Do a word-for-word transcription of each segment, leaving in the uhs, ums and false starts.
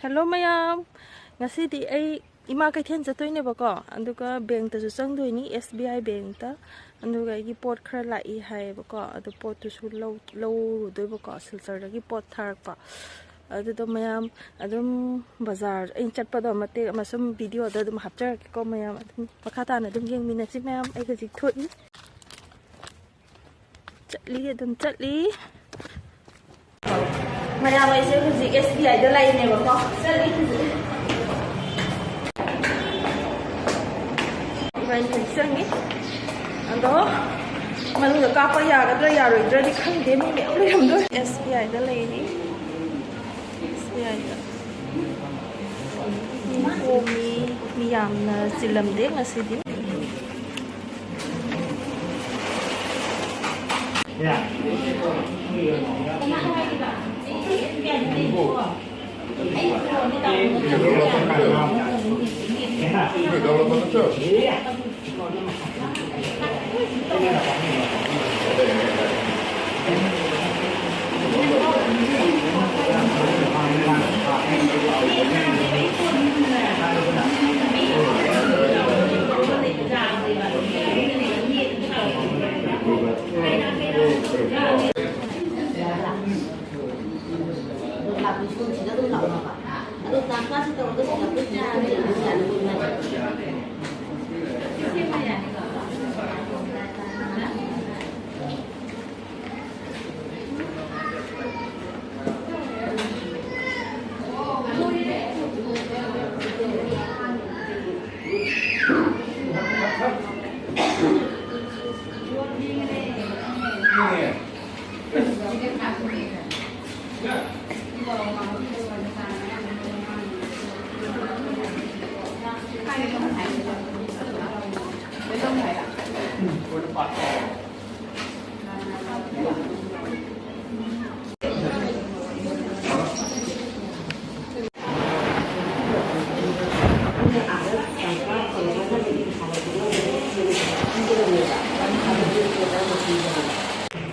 Hello ꯃꯌꯥꯝ, ꯉꯁꯤꯗꯤ ꯑꯩ ꯏꯃꯥ ꯀꯩꯊꯦꯜ ꯆꯠꯇꯣꯏꯅꯦꯕꯀꯣ, ꯑꯗꯨꯒ ꯕꯦꯡꯇꯁꯨ ꯆꯪꯗꯣꯏꯅꯤ, ꯑꯦꯁ ꯕꯤ ꯑꯥꯏ ꯕꯦꯡꯇ꯫ ꯑꯗꯨꯒ ꯑꯩꯒꯤ ꯄꯣꯠ ꯈꯔ ꯂꯥꯛꯏ ꯍꯥꯏꯌꯦꯕꯀꯣ, ꯑꯗꯨ ꯄꯣꯠꯇꯨꯁꯨ ꯂꯧ ꯂꯧꯔꯨꯗꯣꯏꯕꯀꯣ, ꯁꯤꯜꯆꯔꯗꯒꯤ ꯄꯣꯠ ꯊꯥꯔꯛꯄ꯫ ꯑꯗꯨꯗꯣ ꯃꯌꯥꯝ ꯑꯗꯨꯝ ꯕꯖꯥꯔ ꯑꯩꯅ ꯆꯠꯄꯗꯣ ꯃꯇꯦꯛ ꯑꯃ ꯁꯨꯝ ꯚꯤꯗꯤꯑꯣꯗ ꯑꯗꯨꯝ ꯍꯥꯞꯆꯔꯛꯀꯦꯀꯣ ꯃꯌꯥꯝ, ꯑꯗꯨꯝ ꯃꯈꯥ ꯇꯥꯅ ꯑꯗꯨꯝ ꯌꯦꯡꯃꯤꯟꯅꯁꯤ ꯃꯌꯥꯝ꯫ ꯑꯩ ꯍꯧꯖꯤꯛ ꯊꯣꯛꯏ꯫ ꯆꯠꯂꯤ, ꯑꯗꯨꯝ ꯆꯠꯂꯤ꯫ ꯃꯌꯥꯝ, ꯑꯩꯁꯦ ꯍꯧꯖꯤꯛ ꯑꯦꯁ ꯕꯤ ꯑꯥꯏꯗ ꯂꯥꯛꯏꯅꯦꯕꯀꯣ꯫ ꯆꯠꯂꯤ ꯍꯧꯖꯤꯛ꯫ ꯏꯕꯥꯅꯤ ꯍꯧꯖꯤꯛ ꯆꯪꯉꯤ꯫ ꯑꯗꯣ ꯃꯅꯨꯡꯗ ꯀꯥꯞꯄ ꯌꯥꯒꯗ꯭ꯔꯥ ꯌꯥꯔꯣꯏꯗ꯭ꯔꯗꯤ ꯈꯪꯗꯦ, ꯃꯤ ꯃꯌꯥꯝ ꯂꯩꯔꯝꯗꯣꯏ꯫ ꯑꯦꯁ ꯕꯤ ꯑꯥꯏꯗ ꯂꯩꯔꯤ꯫ ꯑꯦꯁ ꯕꯤ ꯑꯥꯏꯗ꯫ ꯃꯤ ꯀꯣꯝꯃꯤ, ꯃꯤ ꯌꯥꯝꯅ ꯆꯤꯜꯂꯝꯗꯦ ꯉꯁꯤꯗꯤ꯫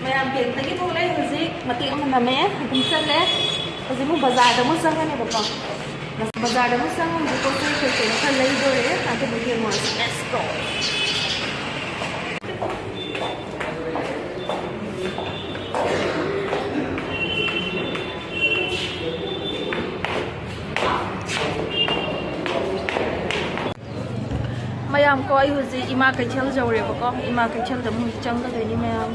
ꯃꯌꯥꯝ ꯕꯦꯡꯛꯇꯒꯤ ꯊꯣꯛꯂꯛꯑꯦ ꯍꯧꯖꯤꯛ꯫ ꯃꯇꯦꯛ ꯑꯃ ꯅꯝꯃꯛꯑꯦ, ꯑꯗꯨꯝ ꯆꯠꯂꯦ꯫ ꯑꯃꯨꯛ ꯕꯖꯥꯔꯗ ꯑꯃꯨꯛ ꯆꯪꯉꯅꯦꯕꯀꯣ꯫ ꯕꯖꯥꯔꯗ ꯑꯃꯨꯛ ꯆꯪꯉꯒ ꯄꯣꯠ ꯆꯩ ꯀꯩ ꯀꯩꯅꯣ ꯈꯔ ꯂꯩꯗꯣꯔꯦ꯫ ꯑꯗꯨꯕꯨ ꯌꯦꯡꯉꯨꯔꯁꯤ꯫ Let's go꯫ ꯃꯌꯥꯝ ꯀꯣ, ꯑꯩ ꯍꯧꯖꯤꯛ ꯏꯃꯥ ꯀꯩꯊꯦꯜ ꯌꯧꯔꯦꯕꯀꯣ꯫ ꯏꯃꯥ ꯀꯩꯊꯦꯜꯗ ꯑꯃꯨꯛ ꯆꯪꯒꯗꯣꯏꯅꯤ ꯃꯌꯥꯝ꯫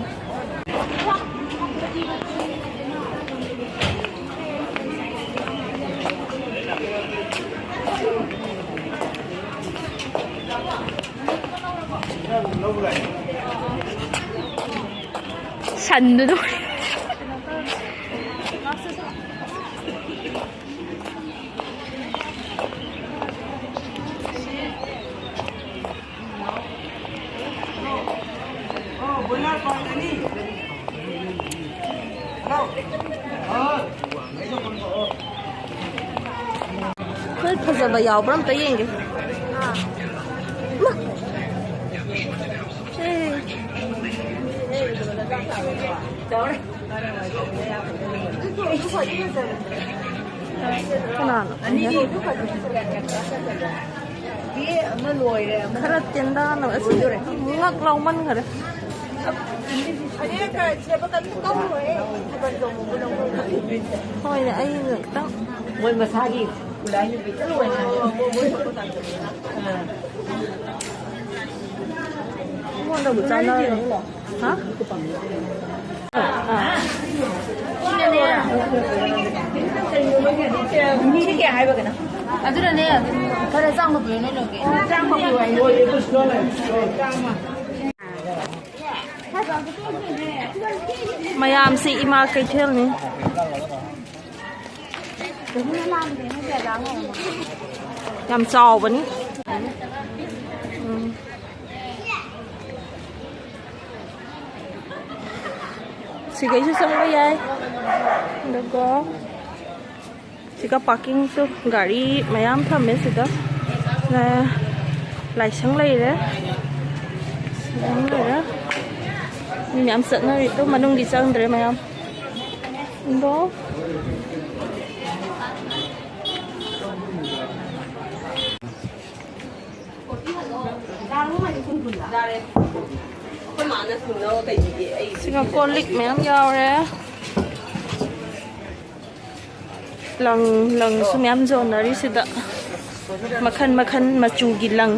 ꯁꯟꯗꯨꯗꯣ꯫ ꯍꯣꯏ, ꯐꯖꯕ ꯌꯥꯎꯕ꯭ꯔꯥ ꯑꯝꯇ ꯌꯦꯡꯒꯦ꯫ ꯃꯥ! ꯑꯦ꯫ ꯀꯅꯥꯅꯣ? ꯈꯔ ꯇꯦꯟꯗꯥꯅ ꯑꯁ ꯉꯛ ꯂꯥꯎꯃꯟꯈꯔꯦ꯫ ꯍꯣꯏꯅꯦ, ꯑꯩ ꯉꯛꯇꯪ꯫ ꯃꯣꯏ ꯃꯁꯥꯒꯤ ꯈꯨꯂꯥꯏ ꯅꯨꯃꯤꯠꯇ ꯂꯣꯏꯅ꯫ ꯑꯥ꯫ ꯑꯩꯉꯣꯟꯗꯕꯨ ꯆꯥꯟꯅꯔꯅꯤ꯫ ꯍꯥ? ꯁꯤꯅꯅꯦ꯫ ꯁꯤ ꯀꯌꯥ ꯍꯥꯏꯕꯒꯅꯣ? ꯑꯗꯨꯅꯅꯦ, ꯈꯔ ꯆꯥꯎꯅ ꯄꯤꯌꯨ, ꯅꯣꯏ ꯂꯧꯒꯦ꯫ ꯃꯌꯥꯝꯁꯤ ꯏꯃꯥ ꯀꯩꯊꯦꯜꯅꯤ꯫ ꯌꯥꯝ ꯆꯥꯎꯕꯅꯤ꯫ ꯎꯝ꯫ ꯁꯤꯒꯩꯁꯨ ꯆꯪꯕ ꯌꯥꯏ꯫ ꯑꯗꯨꯒ ꯁꯤꯒ ꯄꯥꯔꯀꯤꯡꯁꯨ ꯒꯥꯔꯤ ꯃꯌꯥꯝ ꯊꯝꯃꯦ ꯁꯤꯗ꯫ ꯂꯥꯏꯁꯪ ꯂꯩꯔꯦ꯫ ꯂꯥꯏꯁꯪ ꯂꯩꯔꯦ꯫ ꯃꯤ ꯃꯌꯥꯝ ꯆꯠꯅꯔꯤ꯫ ꯑꯗꯨ ꯃꯅꯨꯡꯗꯤ ꯆꯪꯗ꯭ꯔꯦ ꯃꯌꯥꯝ꯫ ꯑꯗꯣ ꯑꯩꯈꯣꯏ ꯃꯥꯅ ꯁꯨꯅꯕ ꯀꯩ ꯄꯤꯒꯦ? ꯑꯩ ꯁꯤꯒ ꯀꯣꯜ ꯂꯤꯛ ꯃꯌꯥꯝ ꯌꯥꯎꯔꯦ꯫ ꯂꯪ, ꯂꯪꯁꯨ ꯃꯌꯥꯝ ꯌꯣꯟꯅꯔꯤꯁꯤꯗ, ꯃꯈꯟ ꯃꯈꯟ ꯃꯆꯨꯒꯤ ꯂꯪ꯫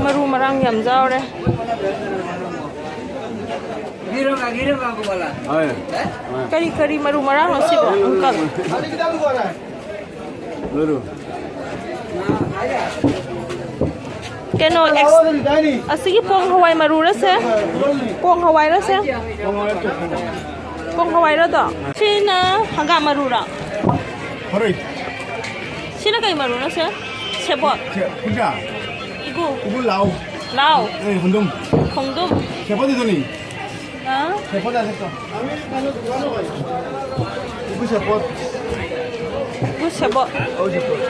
ꯃꯔꯨ ꯃꯔꯥꯡ ꯌꯥꯝ ꯌꯥꯎꯔꯦ꯫ ꯀꯔꯤ ꯀꯔꯤ ꯃꯔꯨ ꯃꯔꯥꯡꯅꯣ ꯁꯤꯕꯣ, ꯑꯪꯀꯜ? ꯀꯩꯅꯣ, ꯑꯦꯛꯁ-, ꯑꯁꯤꯒꯤ ꯄꯣꯡ ꯍꯋꯥꯏ ꯃꯔꯨꯔꯁꯦ? ꯄꯣꯡ ꯍꯋꯥꯏꯔꯁꯦ? ꯄꯣꯡ ꯍꯋꯥꯏꯔꯗꯣ? ꯁꯤꯅ ꯍꯪꯒꯥꯝ ꯃꯔꯨꯔꯣ? ꯍꯣꯔꯦ꯫ ꯁꯤꯅ ꯀꯩ ꯃꯔꯨꯅꯣ, ꯁꯦ? ꯁꯦꯕꯣꯠ꯫ ꯁꯦ, ꯄꯨꯖꯥ꯫ ꯏꯒꯨ꯫ ꯏꯒꯨ ꯂꯥꯎ꯫ ꯂꯥꯎ꯫ ꯑꯦ, ꯍꯨꯟꯗꯨꯝ꯫ ꯈꯣꯡꯗꯨꯝ꯫ ꯁꯦꯕꯣꯠ ꯏꯗꯨꯅꯤ꯫ ꯑ? ꯁꯦꯕꯣꯠ ꯂꯥꯛꯑꯦ, ꯁꯦꯕꯣꯠ꯫ ꯏꯒꯨ ꯁꯦꯕꯣꯠ꯫ ꯏꯒꯨ ꯁꯦꯕꯣꯠ꯫ ꯑꯧ, ꯁꯦꯕꯣꯠ꯫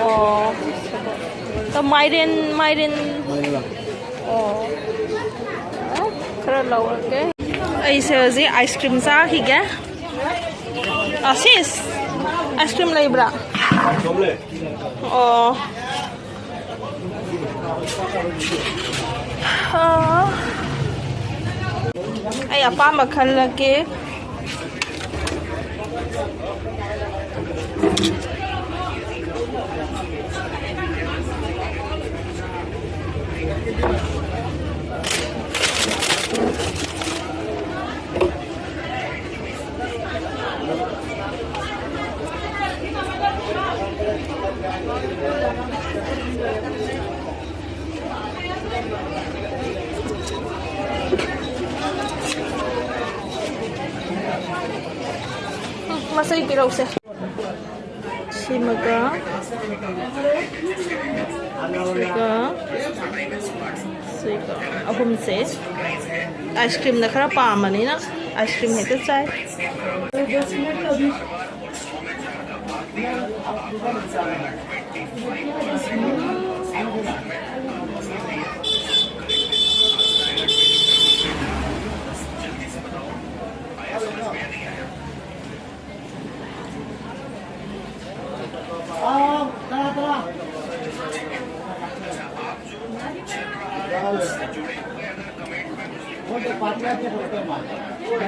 ꯑꯣ, ꯁꯦꯕꯣꯠ꯫ ꯑꯗꯣ ꯃꯥꯏꯔꯦꯟ, ꯃꯥꯏꯔꯦꯟ꯫ ꯃꯥꯏꯔꯦꯟ ꯂꯥꯎ꯫ ꯑꯣ꯫ ꯑ, ꯈꯔ ꯂꯧꯔꯒꯦ꯫ ꯑꯩꯁꯦ ꯍꯧꯖꯤꯛ ꯑꯥꯏꯁ ꯀ꯭ꯔꯤꯝ ꯆꯥꯈꯤꯒꯦ꯫ ꯑꯁꯤꯁ, ꯑꯥꯏꯁ ꯀ꯭ꯔꯤꯝ ꯂꯩꯕ꯭ꯔꯥ? ꯑꯣ꯫ ꯑꯥ꯫ ꯑꯩ ꯑꯄꯥꯝꯕ ꯈꯜꯂꯒꯦ꯫ ꯃꯆꯩ ꯄꯤꯔꯧꯁꯦ꯫ ꯁꯤꯃꯒ, ꯁꯤꯒ, ꯁꯤꯒ ꯑꯍꯨꯝꯁꯦ꯫ ꯑꯥꯏꯁ ꯀ꯭ꯔꯤꯝꯅ ꯈꯔ ꯄꯥꯝꯕꯅꯤꯅ ꯑꯥꯏꯁ ꯀ꯭ꯔꯤꯝ ꯍꯦꯛꯇ ꯆꯥꯏ꯫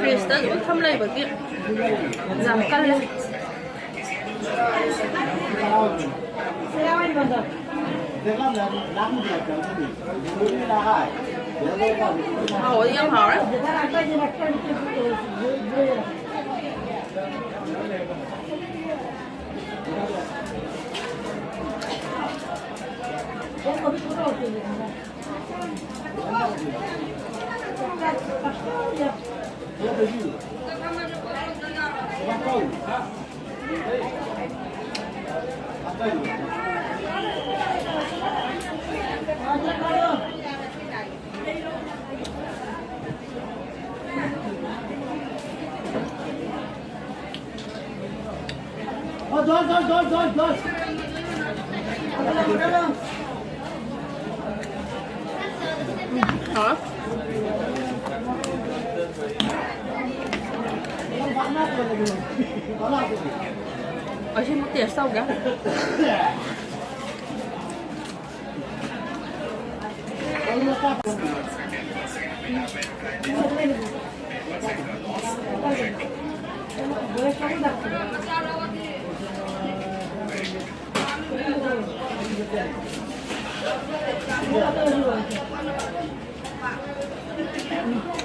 ꯐ꯭ꯔꯤꯖꯇ ꯑꯗꯨꯝ ꯊꯝ ꯂꯩꯕꯒꯤ ꯌꯥꯝ ꯀꯜꯂꯦ꯫ ꯍꯥꯎꯕꯗꯤ ꯌꯥꯝ ꯍꯥꯎꯔꯦ꯫ ꯑꯁꯤꯃꯨꯛ ꯇꯦꯁ ꯇꯧꯒꯦ꯫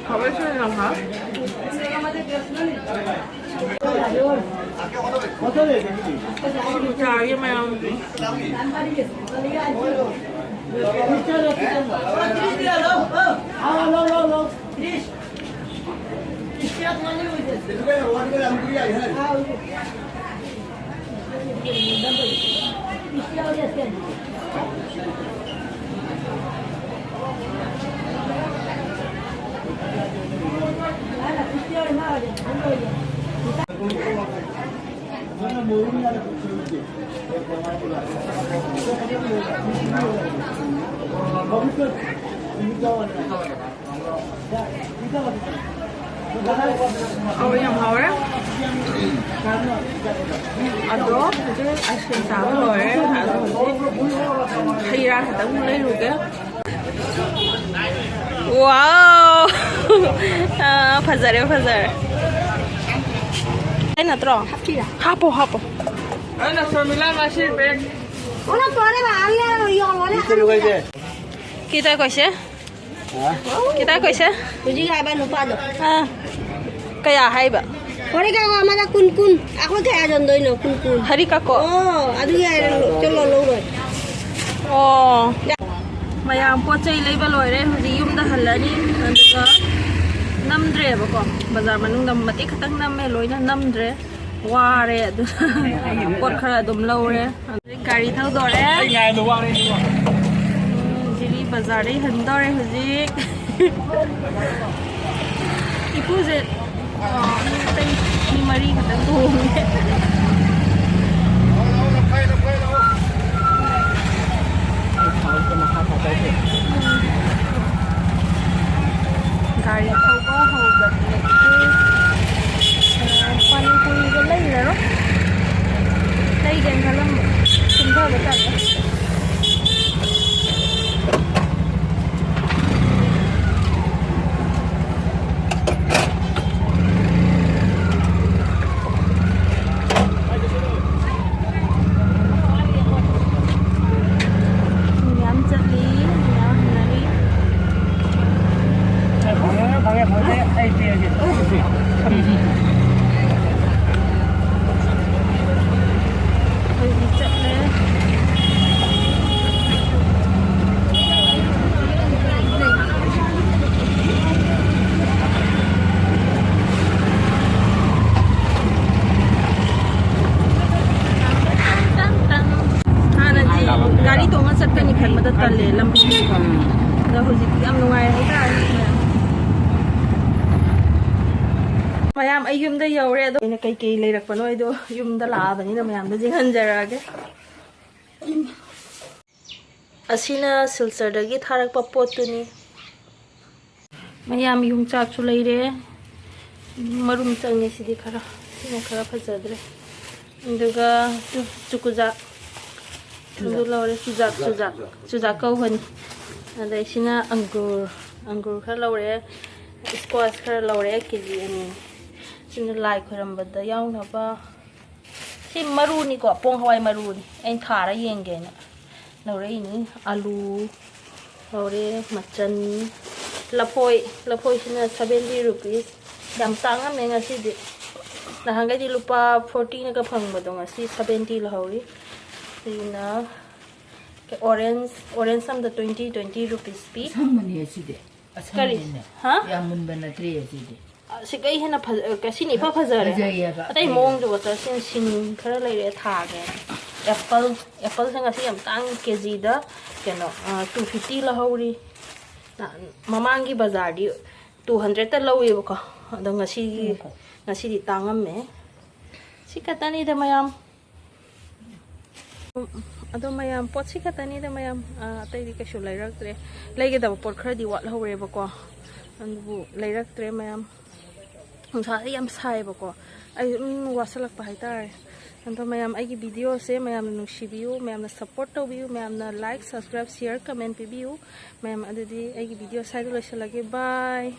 ꯍꯥꯎꯋꯦ, ꯁꯣꯏ ꯌꯥꯝ ꯍꯥꯎꯋꯦ꯫ ꯁꯤꯡꯖꯨ ꯆꯥꯒꯦ ꯃꯌꯥꯝ꯫ ꯍꯥꯎꯋꯦ, ꯌꯥꯝ ꯍꯥꯎꯔꯦ꯫ ꯑꯗꯣ ꯍꯧꯖꯤꯛ ꯑꯥꯏꯁ ꯀ꯭ꯔꯤꯝ ꯆꯥꯕ ꯂꯣꯏꯔꯦ꯫ ꯑꯗꯣ ꯍꯧꯖꯤꯛ ꯍꯩ ꯔꯥ ꯈꯤꯇꯪ ꯂꯩꯔꯨꯒꯦ꯫ ꯋꯥꯎ! ꯑꯥ, ꯐꯖꯔꯦ, ꯐꯖꯔꯦ꯫ ꯑꯩ ꯅꯠꯇ꯭ꯔꯣ? ꯍꯥꯞꯄꯤꯔꯥ? ꯍꯥꯞꯄꯣ, ꯍꯥꯞꯄꯣ꯫ ꯑꯩꯅ ꯁꯣꯃꯤꯂꯥ ꯉꯁꯤ ꯕꯦꯛ꯫ ꯑꯣꯅ ꯇꯣꯔꯦ ꯕꯥ, ꯑꯃꯤ ꯌꯥ ꯌꯣ ꯂꯣꯔꯦ꯫ ꯀꯤꯇ ꯀꯣꯏꯁꯦ? ꯍꯥ? ꯀꯤꯇ ꯀꯣꯏꯁꯦ? ꯍꯧꯖꯤꯛ ꯍꯥꯏꯕ ꯅꯨꯄꯥꯗꯣ꯫ ꯑꯥ꯫ ꯀꯌꯥ ꯍꯥꯏꯕ? ꯍꯣꯔꯦꯟ ꯀꯥꯡ ꯑꯃꯗ ꯀꯨꯟ ꯀꯨꯟ꯫ ꯑꯩꯈꯣꯏ ꯀꯌꯥ ꯌꯣꯟꯗꯣꯏꯅꯣ? ꯀꯨꯟ ꯀꯨꯟ꯫ ꯍꯔꯤ ꯀꯥꯀꯣ? ꯑꯣ, ꯑꯗꯨ ꯌꯥꯏꯔꯦ, ꯆꯠꯂꯣ ꯂꯧꯔꯣꯏ꯫ ꯑꯣ꯫ ꯃꯌꯥꯝ ꯄꯣꯠ ꯆꯩ ꯂꯩꯕ ꯂꯣꯏꯔꯦ꯫ ꯍꯧꯖꯤꯛ ꯌꯨꯝꯗ ꯍꯜꯂꯅꯤ꯫ ꯑꯗꯨꯒ ꯅꯝꯗ꯭ꯔꯦꯕꯀꯣ꯫ ꯕꯖꯥꯔ ꯃꯅꯨꯡꯗ ꯃꯇꯦꯛ ꯈꯛꯇꯪ ꯅꯝꯃꯦ, ꯂꯣꯏꯅ ꯅꯝꯗ꯭ꯔꯦ꯫ ꯋꯥꯔꯦ꯫ ꯑꯗꯨ ꯄꯣꯠ ꯈꯔ ꯑꯗꯨꯝ ꯂꯧꯔꯦ꯫ ꯑꯗꯩ ꯒꯥꯔꯤ ꯊꯧꯗꯣꯔꯦ꯫ ꯑꯩ ꯉꯥꯏꯕꯗ ꯋꯥꯔꯦ꯫ ꯎꯝ, ꯖꯤꯔꯤ ꯕꯖꯥꯔꯗꯩ ꯍꯟꯗꯧꯔꯦ ꯍꯧꯖꯤꯛ꯫ ꯏꯄꯨꯁꯦ, ꯑ, ꯃꯤ ꯑꯇꯩ ꯃꯤ ꯃꯔꯤ ꯈꯛꯇꯪ ꯇꯣꯡꯉꯦ꯫ ꯒꯥꯔꯤ ꯊꯧꯕ ꯍꯧꯕꯗꯒꯤ, ꯑ, ꯄꯥꯅꯤꯄꯨꯔꯤꯒ ꯂꯩꯔꯔꯣꯏ꯫ ꯂꯩꯒꯦꯅ ꯈꯜꯂꯝꯕ꯫ ꯀꯨꯝꯊꯕ ꯇꯜꯂꯦ꯫ ꯃꯌꯥꯝ ꯆꯠꯂꯤ, ꯃꯌꯥꯝ ꯍꯟꯅꯔꯤ꯫ ꯐꯪꯉꯦ, ꯐꯪꯉꯦ, ꯐꯪꯉꯦ, ꯑꯩ ꯄꯤꯔꯒꯦ꯫ ꯑꯩꯈꯣꯏꯗꯤ ꯆꯠꯂꯦ꯫ ꯍꯥꯟꯅꯗꯤ ꯒꯥꯔꯤ ꯇꯣꯡꯉ ꯆꯠꯀꯅꯤ ꯈꯟꯕꯗ ꯇꯜꯂꯦ ꯂꯝꯕꯤ꯫ ꯑꯗꯣ ꯍꯧꯖꯤꯛꯇꯤ ꯌꯥꯝ ꯅꯨꯡꯉꯥꯏꯔꯦ ꯍꯥꯏꯇꯥꯔꯦ꯫ ꯃꯌꯥꯝ, ꯑꯩ ꯌꯨꯝꯗ ꯌꯧꯔꯦ꯫ ꯑꯗꯣ ꯑꯩꯅ ꯀꯩꯀꯩ ꯂꯩꯔꯛꯄꯅꯣ ꯑꯩꯗꯣ ꯌꯨꯝꯗ ꯂꯥꯛꯑꯕꯅꯤꯅ ꯃꯌꯥꯝꯗ ꯌꯦꯡꯍꯟꯖꯔꯛꯑꯒꯦ꯫ ꯑꯁꯤꯅ ꯁꯤꯜꯆꯔꯗꯒꯤ ꯊꯥꯔꯛꯄ ꯄꯣꯠꯇꯨꯅꯤ꯫ ꯃꯌꯥꯝ, ꯌꯣꯡꯆꯥꯛꯁꯨ ꯂꯩꯔꯦ꯫ ꯃꯔꯨꯝ ꯆꯪꯉꯦ ꯁꯤꯗꯤ ꯈꯔ꯫ ꯁꯤꯅ ꯈꯔ ꯐꯖꯗ꯭ꯔꯦ꯫ ꯑꯗꯨꯒ ꯆꯨ-, ꯆꯨꯀꯨꯖꯥꯛ꯫ ꯑꯗꯨ ꯂꯧꯔꯦ꯫ ꯆꯨꯖꯥꯛ, ꯆꯨꯖꯥꯛ꯫ ꯆꯨꯖꯥꯛ ꯀꯧꯕꯅꯤ꯫ ꯑꯗꯩ ꯁꯤꯅ ꯑꯪꯒꯨꯔ꯫ ꯑꯪꯒꯨꯔ ꯈꯔ ꯂꯧꯔꯦ꯫ ꯁ꯭ꯀ꯭ꯋꯥꯁ ꯈꯔ ꯂꯧꯔꯦ, ꯀꯦ ꯖꯤ ꯑꯅꯤ꯫ ꯁꯤꯅ ꯂꯥꯏ ꯈꯣꯏꯔꯝꯕꯗ ꯌꯥꯎꯅꯕ꯫ ꯁꯤ ꯃꯔꯨꯅꯤꯀꯣ, ꯄꯣꯡ ꯍꯋꯥꯏ ꯃꯔꯨꯅꯤ꯫ ꯑꯩꯅ ꯊꯥꯔ ꯌꯦꯡꯒꯦꯅ ꯂꯧꯔꯛꯏꯅꯤ꯫ ꯑꯂꯨ ꯂꯧꯔꯦ, ꯃꯆꯟ, ꯂꯐꯣꯏ, ꯂꯐꯣꯏꯁꯤꯅ seventy rupees꯫ ꯌꯥꯝ ꯇꯥꯡꯉꯝꯃꯦ ꯉꯁꯤꯗꯤ꯫ ꯅꯍꯥꯟꯈꯩꯗꯤ ꯂꯨꯄꯥ fortyꯅꯒ ꯐꯪꯕꯗꯣ, ꯉꯁꯤ seventy ꯂꯧꯍꯧꯔꯤ꯫ ꯁꯤꯅ ꯑꯣꯔꯦꯟꯖ, ꯑꯣꯔꯦꯟꯖ ꯑꯃꯗ twenty, twenty rupees ꯄꯤ꯫ ꯑꯁꯪꯕꯅꯦ ꯁꯤꯗꯤ꯫ ꯀꯔꯤ? ꯑꯁꯪꯕꯅꯦ꯫ ꯍꯥ? ꯌꯥꯝ ꯃꯨꯟꯕ ꯅꯠꯇ꯭ꯔꯦ ꯁꯤꯗꯤ꯫ ꯁꯤꯒꯩ ꯍꯦꯟꯅ ꯐꯖ-, ꯁꯤꯅ ꯏꯐ ꯐꯖꯔꯦ꯫ ꯐꯖꯩꯌꯦꯕ꯫ ꯑꯇꯩ ꯃꯑꯣꯡꯗꯨꯒ ꯆꯠꯁꯤꯟ ꯁꯤꯡ ꯈꯔ ꯂꯩꯔꯦ ꯊꯥꯒꯦ꯫ ꯑꯦꯄꯜ, ꯑꯦꯄꯜꯁꯦ ꯉꯁꯤ ꯌꯥꯝ ꯇꯥꯡꯉꯤ, ꯀꯦꯖꯤꯗ ꯀꯩꯅꯣ, two fifty ꯂꯧꯍꯧꯔꯤ꯫ ꯃꯃꯥꯡꯒꯤ ꯕꯖꯥꯔꯗꯤ two hundredꯇ ꯂꯧꯋꯦꯕꯀꯣ, ꯑꯗꯣ ꯉꯁꯤꯒꯤ, ꯉꯁꯤꯗꯤ ꯇꯥꯡꯉꯝꯃꯦ꯫ ꯁꯤ ꯈꯛꯇꯅꯤꯗ ꯃꯌꯥꯝ꯫ ꯑꯗꯣ ꯃꯌꯥꯝ, ꯄꯣꯠꯁꯤ ꯈꯛꯇꯅꯤꯗ ꯃꯌꯥꯝ꯫ ꯑ, ꯑꯇꯩꯗꯤ ꯀꯩꯁꯨ ꯂꯩꯔꯛꯇ꯭ꯔꯦ꯫ ꯂꯩꯒꯗꯕ ꯄꯣꯠ ꯈꯔꯗꯤ ꯋꯥꯠꯍꯧꯔꯦꯕꯀꯣ, ꯑꯗꯨꯕꯨ ꯂꯩꯔꯛꯇ꯭ꯔꯦ ꯃꯌꯥꯝ꯫ ꯅꯨꯡꯁꯥꯁꯦ ꯌꯥꯝ ꯁꯥꯏꯌꯦꯕꯀꯣ, ꯑꯩ ꯑꯗꯨꯝ ꯋꯥꯁꯜꯂꯛꯄ ꯍꯥꯏꯇꯥꯔꯦ꯫ ꯑꯗꯣ ꯃꯌꯥꯝ, ꯑꯩꯒꯤ videoꯁꯦ ꯃꯌꯥꯝꯅ ꯅꯨꯡꯁꯤꯕꯤꯌꯨ, ꯃꯌꯥꯝꯅ support ꯇꯧꯕꯤꯌꯨ, ꯃꯌꯥꯝꯅ like, subscribe, share, comment ꯄꯤꯕꯤꯌꯨ꯫ ꯃꯌꯥꯝ, ꯑꯗꯨꯗꯤ ꯑꯩꯒꯤ video ꯁ꯭ꯋꯥꯏꯗ ꯂꯣꯏꯁꯤꯜꯂꯒꯦ꯫ Bye꯫